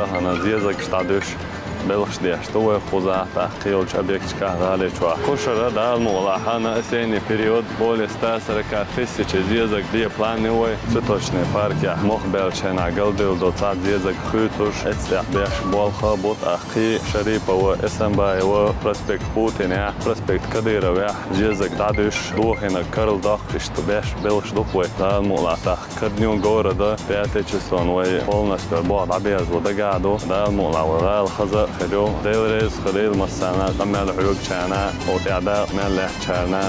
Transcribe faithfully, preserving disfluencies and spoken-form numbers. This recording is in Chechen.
Хьана зезагаш дӀадуьйш, белхаш деш ду вай кхузахь, тӀаккха кхечу объекташкахь гӀали чохь. Кху шарахь Дала мукъалахь хьана осенний период более ста сорока тысяч зезаг де план ю вай. Цветочный паркехь мох баьллачу хенахь галдевлла долу цхьа зезаг хуьйцуш, эццехь беш болх а бу, тӀаккха кхин Шарипова, Эсамбаева проспект, Путинехь, проспект Кадыровехь зезаг дӀадуьйш, дохийнарг карладоккхуш, иштта беш белхаш ду-кх вай. Дала мукъалахь тӀаккха ко дню города, пятое число, вай полностью болх дӀаберзо дагахь ду. Дала мукъалахь вай гӀала хаза а хир ю. Дела реза хуьлийла массарна, къамел хьоьгучарна, хӀокху тӀехь дакъа мел лаьцначарна.